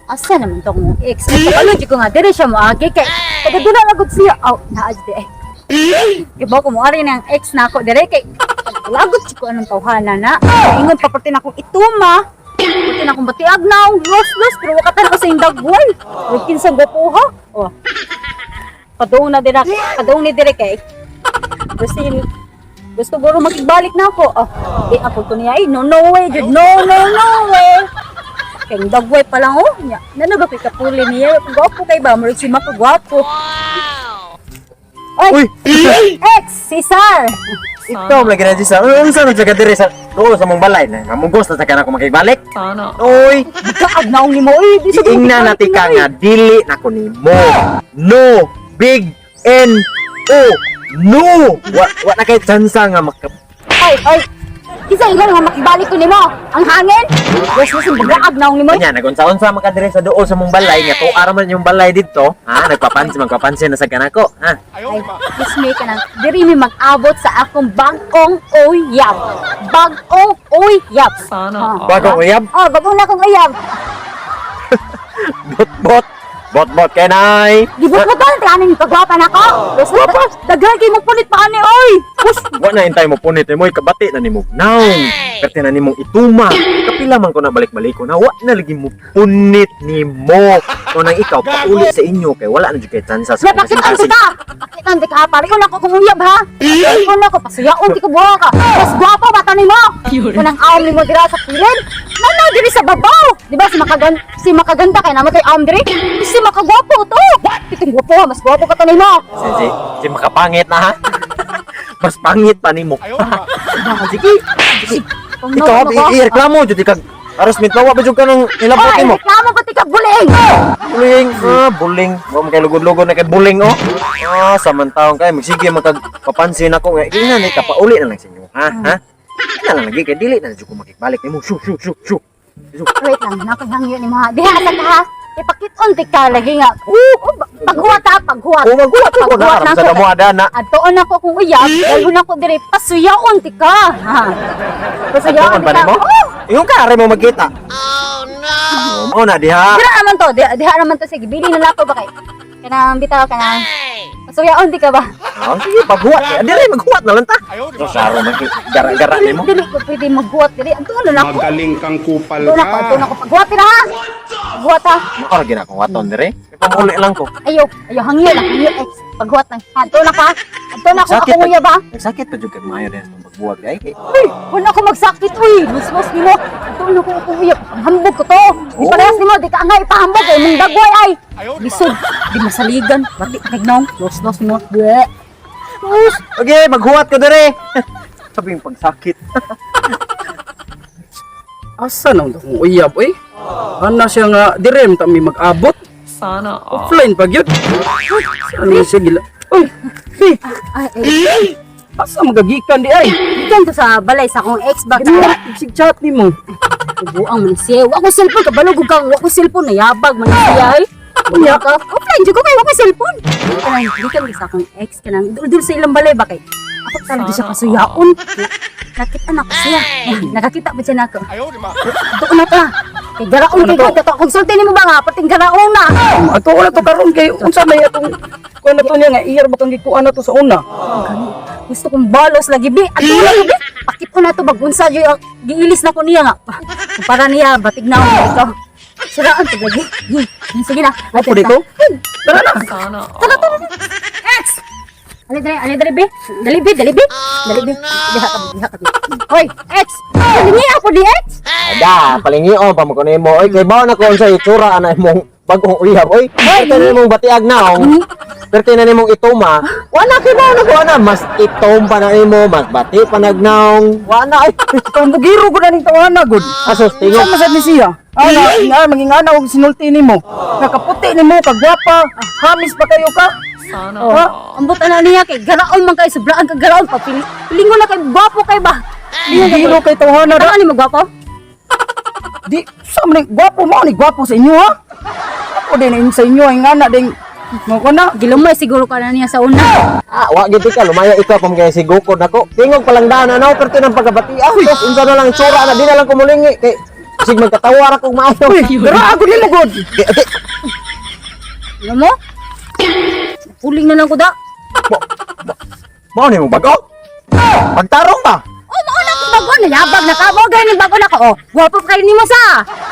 Asa naman to kung ex? Ay, kabalo jud ko nga dire siya moagi kay taga na gud siya. Aw, naa jud eh. Iba ko moari na ang ex na ako dire kay lagot jud ko anong tawhana na. Ingon pa perti na akong ituma. Perti na akong batiag na ang los los pero wa ka tan sa indagway. Ug kinsa gwapo ha? Oh. Padung na dire, padung ni dire kay. Gusto gusto guro makigbalik na ako. Oh, di ako to niya. Eh, no, no way, jud. No, no, no way. Kay ang dagway pa lang, oh. Nya, nano ba kay kapuli niya? Gwapo kay ba? Murag si Maka gwapo. Oy! Uy! Ex! Cesar! Ikaw lagi na sa unsa na sa diri sa duol sa mong balay na mamugos na sa kana ko makibalik. Sana. Oy, Kaag naong nimo, oy. Di sa giingnan na tika nga dili na ko nimo. No, big N O. No. Wa na kay tsansa nga maka Oy, oy! Kinsa ingon nga makibalik ko nimo? Ang hangin? Gusto sa bagaag naong nimo. Kanya nagunsa-unsa man ka diri sa duol sa mong balay nga tuara man yung balay didto. Ha, nagpapansin magpapansin na sa kana ko. Ha. Ay, kiss me ka nang diri mi mag-abot sa akong bag-ong uyab. Bag-ong uyab. Sana Ah. all. Bagong uyab, Oh, bagong na akong uyab. bot bot. Bot bot kay nay. Gibot mo to, kanin kagwapa na ko. Gusto daghan kay mo punit pa ani oy. Push. Wa na intay mo punit mo kabati na nimo naong. Perte na nimong ituma. Kapila man ko na balik-balik ko na wa na lagi mo punit nimo. Kung nang ikaw pauli sa inyo kay wala na jud kay tsansa sa Ya, bakit ang ka? Bakit ang ka? Pare ko na ko kung uyab ha. Pare ko na ko pasuyaon ti ko buha ka. Mas gwapo bata nimo. Kanang awm nimo dira sa kilid. Nana diri sa babaw. Di ba si makagan si makaganda kay naman kay awm diri? Si makagwapo to. Kitong gwapo ha, mas gwapo ka to nimo. Si makapangit na ha. Mas pangit pa nimo. Sige. Sige. Kung Ikaw no, no, i-reklamo jud ikag aros mitlawa ba jud ka nang ilabot Oy, nimo. reklamo ba ti ka buling? Buling, ah, buling. Wa man kay lugod-lugod na kay buling oh. Ah, samantaon kay magsige magkag papansin ako nga ingnan ni kapauli na lang sa inyo. Ha? Ha? Na lang lagi kay dili na jud ko makibalik nimo. Shoo shoo shoo shoo. Shoo. Wait lang, nakahangyo nimo ha. Diha sa ka ha. Ipakit-on ti ka lagi nga. Oh, paghuwat ha, paghuwat. O maghuwat ko na Paghuwat aram sa na damo ada na. Adtoon ako kung uyab, lalo na ko dire pasuyaon ti ka. Ha. Pasuyaon Adtoon ti ba ka. nimo? Oh, Ingon ka are mo magkita. Oh no. Mao na diha. diha naman to, diha, diha naman to sige, bili na lang ako ba kay. Kanang bitaw kanang. Pasuyaon ti ka ba? Oh, sige paghuwat. Dire maghuwat na lang ta. So saro man kay gara-gara Dili, nimo. dili ko pwede maghuwat dili. Adtoon na ako. Magaling kang kupal Adtoon ako, adtoon ka. ako paghuwat ra ha. Paghuwat ha. Mao ra gina akong waton dire. Pamuli lang ko. Ayo, ayo hangyo lang, hangyo ex. Paghuwat lang. Adtoon na ka. Adtoon ako Sakit akong uyab ha. Nagsakit pa jud kag maayo din sa pagbuwag ay. Uy, wala ko magsakit, uy. Luslos nimo. Adtoon ako akong uyab. Hambog ko to. Di Oh. parehas nimo, di ka angay ipahambog kay imong dagway ay. Lisod, di masaligan. Bati kay naong. Luslos nimo. Bleh. Us, Okay, maghuwat ko dire. Sabing pagsakit. Asa na akong uyab oy? Ana siya nga dire man ta mi mag-abot. Sana all. Offline pag yun. Ano siya gila? Oy, si, ay, ay. asa magagikan di ay? Gikan to sa balay sa akong ex ba. Ganun sig chat nimo. Buang man siya. Wa ko cellphone kabalo gud kang wa ko cellphone nayabag man siya ay. Unya ka. Offline jud ko kay wa ko cellphone. Kanang gikan sa akong ex kanang dul sa ilang balay ba kay. Ako talaga siya kasuyaon. Nakita na ko siya. Nakakita ba siya nako? Doon na ta. Kay garaon kay ko to. Kung sulti nimo ba nga pating garaon na. Ato wala to karon kay unsa may atong kuan na to niya nga iyar ba kang gikuan na to sa una. Gusto kong balos lagi bi. Ato lagi bi. Pakit ko na to bag unsa jud giilis na ko niya nga. Para niya batig na ako ikaw. Siraan to lagi. Sige na. Ako dito. Tara na. Sana all. Tara, tara, tara. Ex! Ali dali, ali dali, be. Dali, be, dali, be. Dali, be. Diha ka, diha ka. Hoy, ex! Kalingi ako di, ex! Ada, palingion pa mo kuno nimo. Oy, kay bawo na ko unsa itsura ana imong bagong uyab. Oy, perte na nimong batiag naong. Perte na nimong ituma. Wala kay bawo na ko ana, mas itom pa na nimo, mas bati pa nagnaong. Wala ay. Tambugiro ko na ning tawana gud. Asos Unsa tingog. man sad ni siya? Ana, nga mangingana og sinulti nimo. Nakaputi nimo, kagwapa, hamis pa kayo ka. Sana Oh, all. ambot ana niya kay garaon man kay sobraan ka garaon pa pili. Pilingon na kay gwapo kay ba. Bugiro kay tawhana ra. Tama ni mo gwapo? Di, sa man ni gwapo mo ni gwapo sa inyo ha. Ako din in sa inyo ay ngana ding mo ko na. Gilumay siguro ka na niya sa una. Ah, wa gid ka lumaya ikaw pam kay si Gukod nako. Tingog palang dana no, perte ng pagkabati. Ah, tos unsa na lang itsura na di na lang kumulingi kay Sig magkatawa ra kog maayo. Pero ako nimo gud. Ano mo? Puling na lang ko da. Mao ni mo bago? Pagtarong ba? Oh, mao na akong bago. Nayabag na ka. Mao ganing bago na ka. Oh, gwapo pa kayo nimo sa.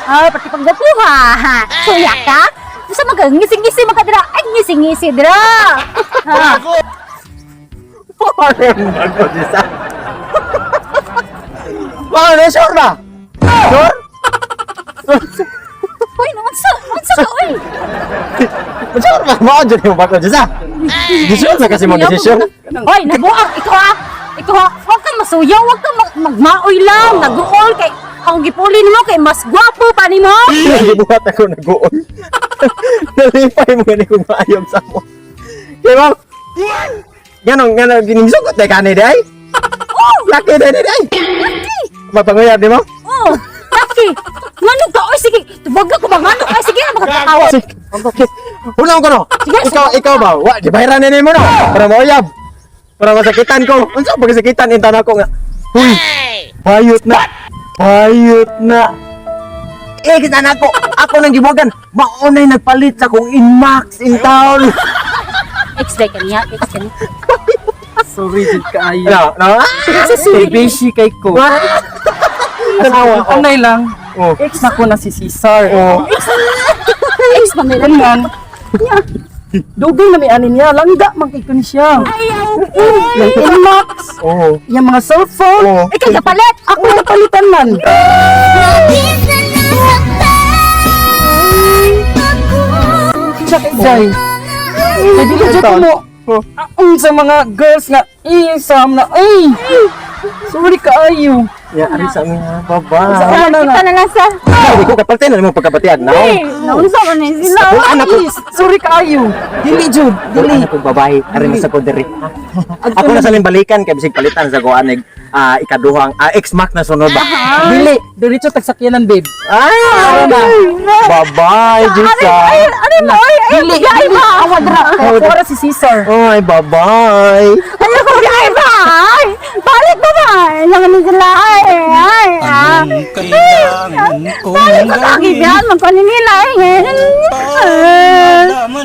Ah, pati pagwapuha. Suya ka? Gusto mag ngising-ngisi maka dira. Ay, ngising-ngisi dira. Ha? Mao ni mo bago Jisa. Mao ni sure ba? Sure? Uy, unsa? Unsa ka oy? Sure ba? Mao jud mo bago Jisa. Desisyon sa kasi mo desisyon. Hoy, nabuang ikaw ah. Ikaw ah, huwag kang masuyaw, huwag kang magmaoy lang, nag-uol kay ang gipuli nimo kay mas gwapo pa nimo. Gibuhat ako nag-uol. Nalipay mo gani kung maayog sa mo. Kay ma'am, ganong ganong giningsugot day kani day. Oh, Laki day day. Mapanguyab nimo? oh, laki. Ngano ka oy sige, tubag ko ba ngano ay sige makatawa. Hulong ko no. Sige, Ikaw ikaw ba? Wa di bayaran ni nimo no. Para mauyab. Para masakitan ko. Unsa pagsakitan intan ako nga. Huy. Bayot na. Bayot na. Eh, kita na ako. Ako nang gibuhagan. Maunay nagpalit sa kong Inmax in town. Ex day kaniya, ex kaniya. Sorry jud kaayo. No, no. Kay busy kay ko. Tanawa ko. Anay lang. Oh. Ex na ko na si Cesar. Oh. Ex pa nila. Kunan. Dugay na may ani niya, langga man kay kun siya. Ayaw. Inmax, Oh. yung mga cellphone. Oh. Ikaw kapalit. Ako napalitan man. Siya kay Jai. Kay dili jud ko mo. Oh. Ang sa mga girls nga isam na ay. Sorry kaayo. Ya, ari sa amin ha. Bye-bye. Sa na Kita na. na lang sa. Hindi ko kapaltin na mo pagkabatiag na. Eh, naunsa man ni sila. Wala na ko. Ay, sorry kaayo. Dili jud, Dili dili. na kong babae. Ari na sa ko diri. Ako na sa limbalikan kay bisig palitan sa kuan ikaduhang ex-mac na sunod ba. Dili, diretso tagsakyanan babe. Ah! Bye-bye, Jisa. Ay, ano mo? Ay, ay, Dili, ay, dili. ba? Awad ra. Kaya para si Cesar. Ay, bye-bye. Ay, ako ay ba? Ay, balik ba ba? Lang ni sila. Ay, ay, ah. Anong kailangan kong Balik ko sa gawin akin yan. Magkunin nila. Ay, ay. para malaman